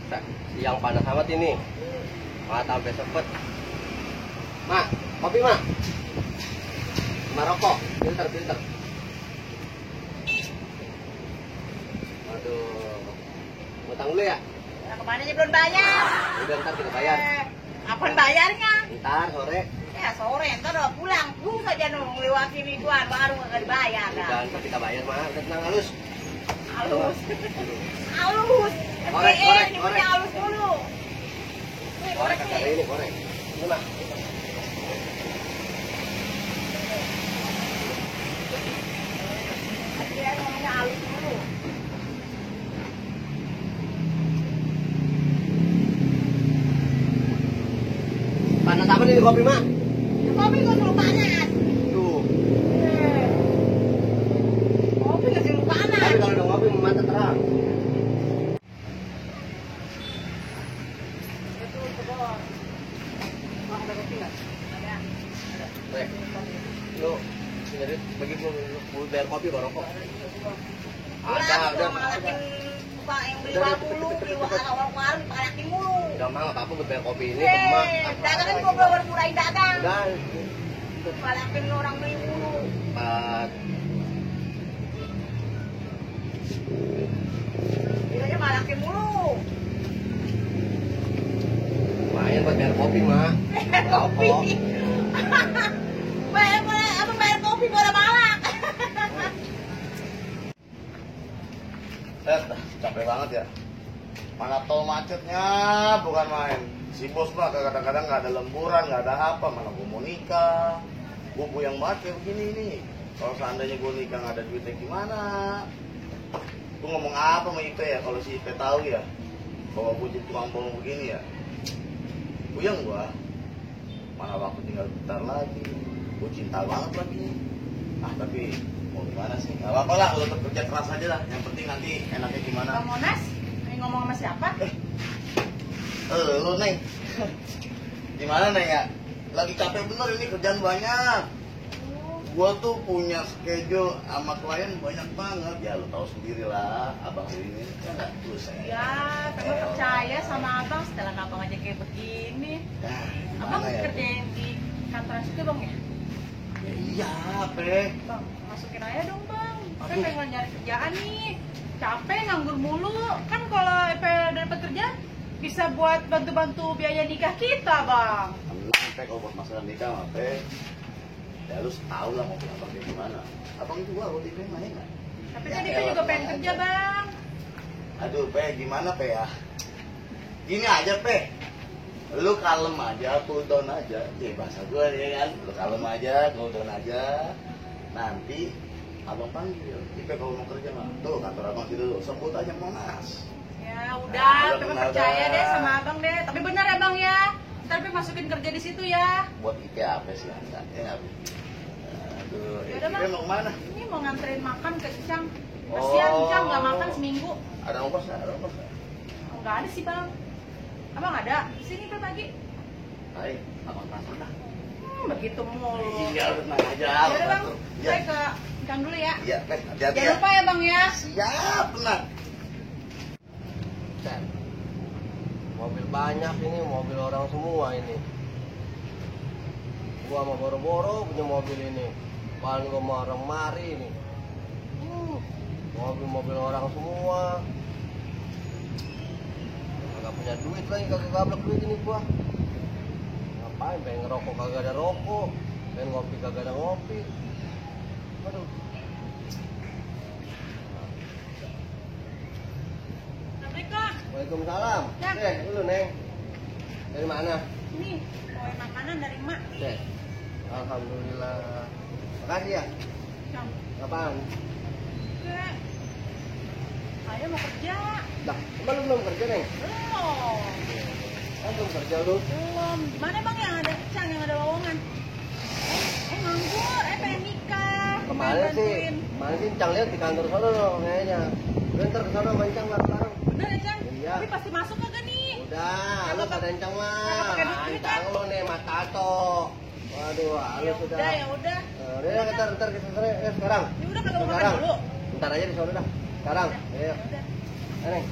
Siang panas amat ini. Mata sampai sepet. Mak, kopi mak. Maroko, filter. Waduh. Ngutang dulu ya? Nah, kemana aja belum bayar? Udah ntar kita bayar. Apaan bayarnya? Ntar sore. Ya sore, ntar udah pulang. Lu saja ngelewati ituan baru nggak dibayar. Udah ntar kita bayar mak. Udah tenang halus. Halus. Halus. Korek. Ini punya halus dulu. Korek kagak ini korek. Ini mak. Dia ngomongnya halus dulu. Panas apa nih kopi mak? Kopi kok suruh panas. Tuh. Kopi kok suruh panas. Tapi kalau udah ngopi mata terang. Itu sebor. Mau ada kopi nggak? Ada. Rek, lu sendiri bagi lu bayar kopi baru rokok. Ada, udah. Malakin Pak yang beli 50, beli awal kemarin dipalakin mulu. Udah mah apa-apa buat bayar kopi ini ke emak. Dagang kan gua baru murahin dagang. Udah. Dipalakin orang beli mulu. Empat. Dia aja malakin mulu. Lumayan buat bayar kopi mak. Kopi. Bayar kopi boleh malak. Capek banget ya. Mana tol macetnya bukan main. Si bos mah kadang-kadang nggak ada lemburan, nggak ada apa. Mana gue mau nikah. Gue puyeng banget kayak begini nih. Kalau seandainya gue nikah nggak ada duitnya gimana? Gue ngomong apa sama Ipe ya? Kalau si Ipe tahu ya bahwa gue jadi tukang bolong begini ya. Puyeng gue. Mana waktu tinggal bentar lagi. Gue cinta banget lagi. Tapi mau gimana sih? Gak apa-apa lah, kalau tetap kerja keras aja lah. Yang penting nanti enaknya gimana. Bang Monas, ini ngomong sama siapa? Lu Neng. Gimana Neng ya? Lagi capek bener ini, kerjaan banyak. Gua tuh punya schedule sama klien banyak banget. Ya lu tahu sendiri lah, abang ini kan gak terus Ya, kamu percaya sama abang setelah abang aja kayak begini. Abang ya? kerjain di kantor situ bang ya? Ya iya, Pe. Bang, masukin aja dong bang. Saya pengen nyari kerjaan nih. Capek nganggur mulu. Kan kalau udah dapat kerja bisa buat bantu-bantu biaya nikah kita bang. Tenang, Pe, kalau buat masalah nikah mah, Pe. Ya lu tau lah mau abang kayak gimana. Abang juga waktu itu main nggak? Tapi Ya, tadi kan juga pengen kerja bang. Aduh, Pe, gimana, Pe ya? Gini aja, Pe. Lu kalem aja, cool down aja. Bahasa gue ya kan. Lu kalem aja, cool down aja. Nanti abang panggil. Ipe kalau mau kerja mah. Tuh, kantor abang situ tuh. Sebut aja Monas. Ya udah, Nah, tapi benar, percaya dah. deh sama abang deh. Tapi benar ya bang ya. Ntar Pe masukin kerja di situ ya. Buat Ipe apa sih, Anda? Ya nggak, Bu? Aduh, Yaudah, Ipe Bang. mau kemana? Ini mau nganterin makan ke Icang. Kasihan Icang nggak makan seminggu. Ada ongkos nggak? Ada ongkos nggak? Oh, nggak ada sih bang. Abang ada? Sini Pe pagi. Baik, abang transfer dah. Begitu mulu. Iya, lu tenang aja. Yaudah bang, Iya. saya ke Icang dulu ya. Iya, Pe, hati-hati Jangan ya. lupa ya bang ya. Siap, tenang. Set. Mobil banyak ini, mobil orang semua ini. Gua mau boro-boro punya mobil ini. Paling gua marah-mari ini. Mobil-mobil orang semua. Kagak punya duit lagi, kagak gablek duit ini gua. Ngapain pengen ngerokok kagak ada rokok, pengen ngopi kagak ada ngopi. Aduh. Assalamualaikum. Waalaikumsalam. Cak. Dulu Neng. Dari mana? Ini bawa makanan dari mak. Deh. Alhamdulillah. Makasih ya. Cang. Apaan? Enggak. Saya mau kerja. Lah, emang lu belum kerja Neng? Belum. Kan belum kerja lu. Belum. Gimana bang yang ada Cang, yang ada lowongan? Nganggur. Pengen nikah. Kemarin sih Cang lihat di kantor sono loh kayaknya. Lu ntar kesana sama Cang bareng-bareng. Bener ya Cang? Iya. Tapi pasti masuk kagak nih? Udah, lu pada Cang lah. Kagak pakai duit, Ancang lu nih Mas Tato. Waduh, Ya halus sudah. udah, ya udah. Udah, ntar kita sekarang. Ya udah kagak mau makan Sekarang. dulu. Ntar aja di sono dah. Sekarang. Ayo. Ya udah. Neng.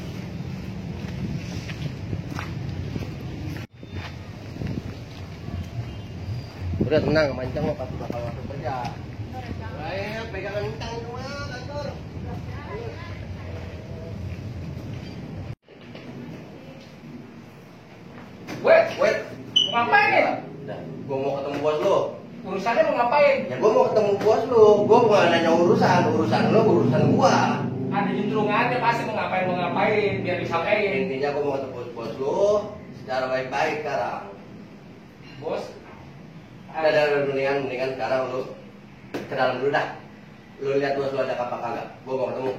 Udah tenang, mancang mah pasti bakal masuk kerja. Ayo, pegangan utang semua kantor. Weh, Wait, mau ngapain? Udah, gua mau ketemu bos lu. Urusannya mau ngapain? Ya gua mau ketemu bos lu. Gua bukan nanya urusan lu, urusan gua. Ada juntrungannya pasti mau ngapain biar disampaikan. Intinya gua mau ketemu bos lu secara baik-baik sekarang. Bos, Ada mendingan sekarang lu ke dalam dulu dah. Lu lihat bos lu ada apa kagak? Gua mau ketemu.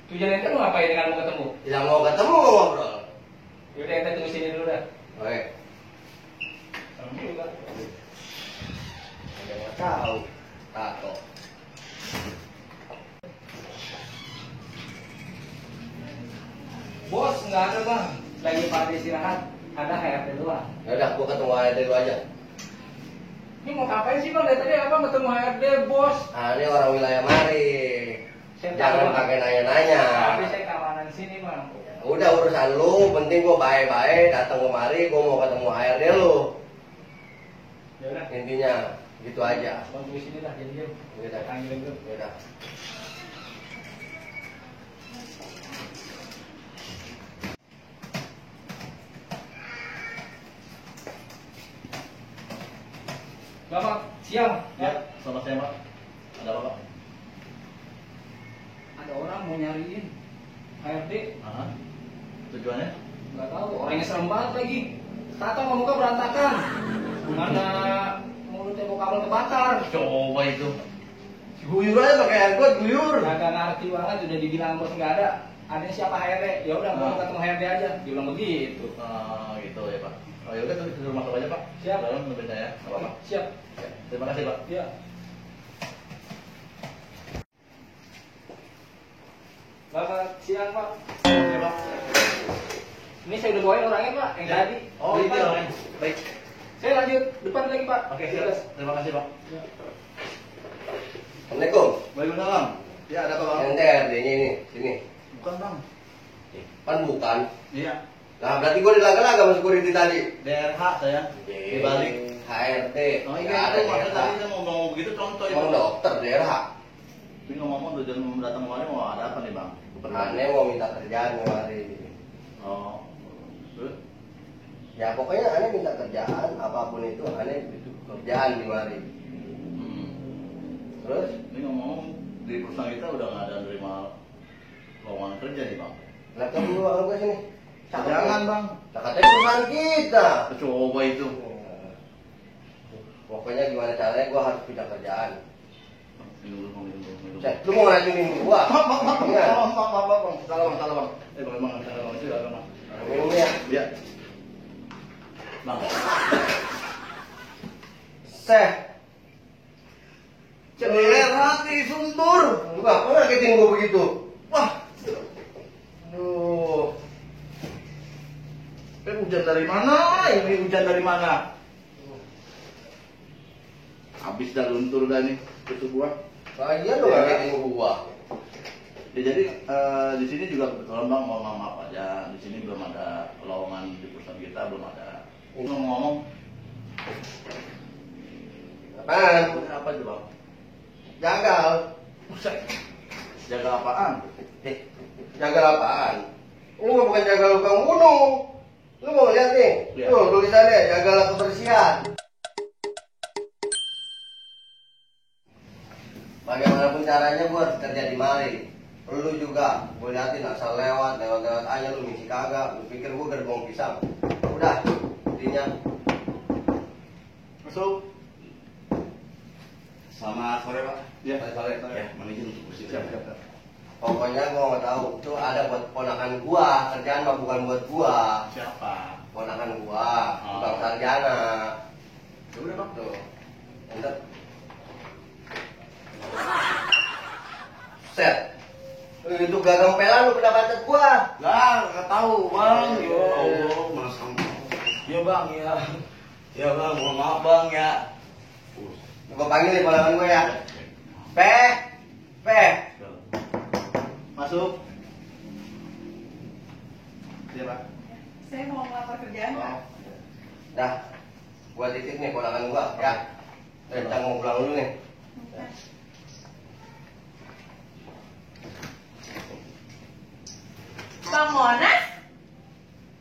tujuan ente mau ngapain dengan mau ketemu? Tidak mau ketemu mau ngobrol. Yaudah ente tunggu sini dulu dah. Oke. Sama juga. Ada yang nggak tahu. Tato. Bos, nggak ada bang. Lagi pada istirahat. Ada HRD doang. Ya udah, gua ketemu aja dulu aja. Ini mau ngapain sih bang? Dari tadi apa ketemu HRD bos? Ah, ini orang wilayah mari. Saya Jangan tahu. pakai nanya-nanya. Tapi saya keamanan sini bang. Udah urusan lu, penting gua baik-baik datang kemari, gua mau ketemu HRD lu. Yaudah. Intinya gitu aja. Bang tunggu sini lah jadi dia. Udah. Panggilin dulu. Udah. Bapak, siang. Ya, selamat siang Pak. Ada apa Pak? Ada orang mau nyariin HRD. Aha. Tujuannya? Nggak tahu, orangnya serem banget lagi. Tato sama muka berantakan. Mana mulutnya muka kamu terbakar. Coba itu. Guyur aja pakai air got, guyur. Kagak ngerti banget, udah dibilang bos nggak ada. Ada siapa HRD? Ya udah, mau ketemu HRD aja. Dia bilang begitu. Gitu ya Pak. Oh ya udah, suruh masuk aja Pak. Siap. Dalam nemenin saya. Nggak apa-apa. Siap. Ya, terima kasih Pak. Ya. Selamat siang Pak. Oke Pak. Ini saya udah bawain orangnya Pak, yang Ya. tadi. Oh Depan. iya orangnya. Baik. Saya lanjut depan lagi Pak. Oke siap. Terima kasih Pak. Assalamualaikum. Waalaikumsalam. Ya ada apa Bang? Ente HRD-nya ini, sini. Bukan Bang. Kan bukan. Iya. Nah, berarti gua dilaga-laga sama security tadi. DRH saya. Dibalik. HRD. Oh Nggak iya ada itu maksudnya DRH. tadi saya mau ngomong begitu contoh itu. Emang dokter DRH. Tapi ngomong tujuan datang kemarin mau ada apa nih Bang? Aneh mau minta kerjaan kemari. Oh. Terus? Ya pokoknya aneh minta kerjaan, apapun itu aneh itu kerjaan di mari. Hmm. Terus Ini ngomong di perusahaan kita udah nggak ada nerima lowongan kerja nih Bang. laptop dulu aku ke sini. Jangan Bang. Lah katanya perusahaan kita. Coba itu. Pokoknya gimana caranya gua harus pindah kerjaan. Minum. Lu mau ngeracunin gua? Ingat. Bang. Salah Bang. Bang, itu ya Bang. Minum ya. Iya. Bang. Seh. Celer hati suntur. Lu apa ngagetin gua begitu? Wah, Aduh. ini hujan dari mana? Ini hujan dari mana? Habis dah luntur dah nih itu gua. Bagian lu ngagetin gua. Ya, jadi di sini juga kebetulan Bang mau maaf aja. Di sini belum ada lowongan di perusahaan kita, belum ada. Ngomong-ngomong, Apaan? apa itu Bang? Gagal. Buset. Jaga apaan? Jagal apaan? Lu mah bukan jagal tukang bunuh. Lu mau lihat nih? Lihat. Tuh tulisannya jagal kebersihan. Bagaimanapun caranya gua harus kerja di mari. Lu juga, gua liatin asal lewat aja lu misi kagak. Lu pikir gua gerbong pisang. Udah, intinya Masuk. Selamat sore Pak. Ya, sore. Ya, manajer untuk kursi. Siap. pokoknya gua nggak tahu. Itu ada buat ponakan gua. Kerjaan mah bukan buat gua. Siapa? Ponakan gua, Oh. tukang sarjana. Ya udah Bang. Tuh. Enter. Set. Itu gagang pelan lu kena bacet gua. Lah, nggak tahu Bang. Ya Allah, mana sama. Ya Bang, ya. Ya Bang, mohon maaf Bang ya. Gua panggil nih ponakan gua ya. Peh. Peh. Masuk. Iya Pak. Saya mau melamar kerjaan Pak. Dah. Gua titip nih ponakan gua ya. Kita mau pulang dulu nih. Bang Monas?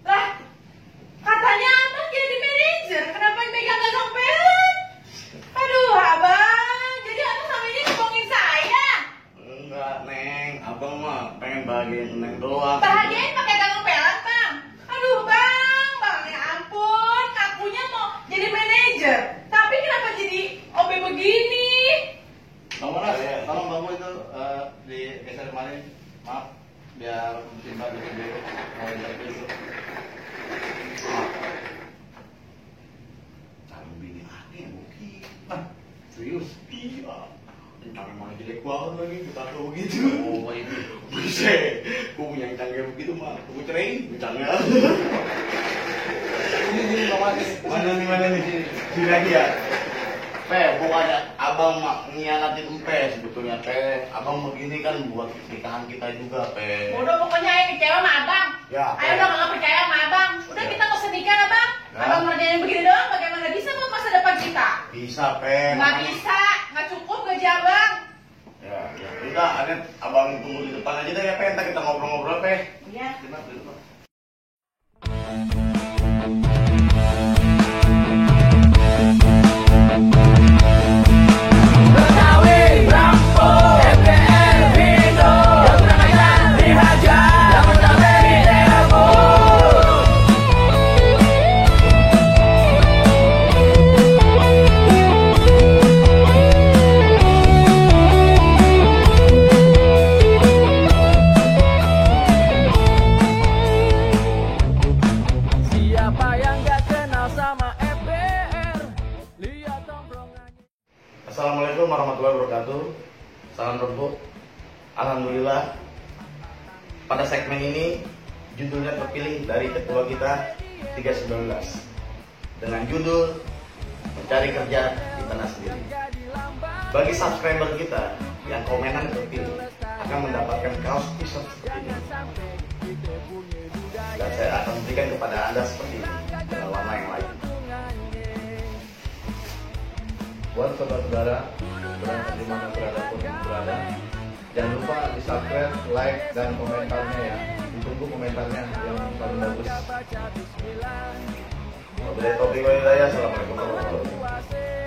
Lah, katanya abang jadi manajer, kenapa megang gagang pelet? Aduh, abang, jadi abang sama ini ngomongin saya. Enggak, Neng. Abang mah pengen bahagiain Neng doang. Bahagiain pakai gagang pelet, bang. Aduh, bang, ya ampun, ngakunya mau jadi manajer, tapi kenapa jadi OB begini? Bang Monas, tolong bangku itu digeser kemarin. Maaf, biar timba bikin dulu. Mau interview itu. Cari bini aneh yang mungkin. Serius? Iya. Tentang emang jelek banget lagi, kita tahu begitu. Oh, itu. Buset, gue punya yang canggih begitu mah. Gue cerain, bicaranya. Ini Bang Monas. Mana nih? Sini lagi ya. Bukannya abang mak ngianatin empe sebetulnya abang begini kan buat nikahan kita juga Udah pokoknya ayo kecewa sama abang. Ya, Ayo udah nggak percaya sama abang. Udah Ya. kita nggak usah nikah lah bang. Ya. Abang ngerjain begini doang, bagaimana bisa buat masa depan kita? bisa Nggak bisa, nggak cukup gaji abang. ya udah Anet abang tunggu di depan aja deh ya ntar kita ngobrol-ngobrol Iya. Terima kasih. Siapa yang gak kenal sama FBR? Lihat tongkrongannya. Assalamualaikum warahmatullahi wabarakatuh. Salam rebut. Alhamdulillah pada segmen ini judulnya terpilih dari ketua kita 319 dengan judul Mencari Kerja di Tanah Sendiri. Bagi subscriber kita yang komenan terpilih akan mendapatkan kaos t-shirt seperti ini. Dan saya akan berikan kepada Anda seperti ini dengan warna yang lain. Buat saudara-saudara berada di mana berada pun berada, jangan lupa di subscribe, like, dan komentarnya ya. Ditunggu komentarnya yang paling bagus. Wabillahi taufiq wal hidayah. Assalamualaikum warahmatullahi wabarakatuh.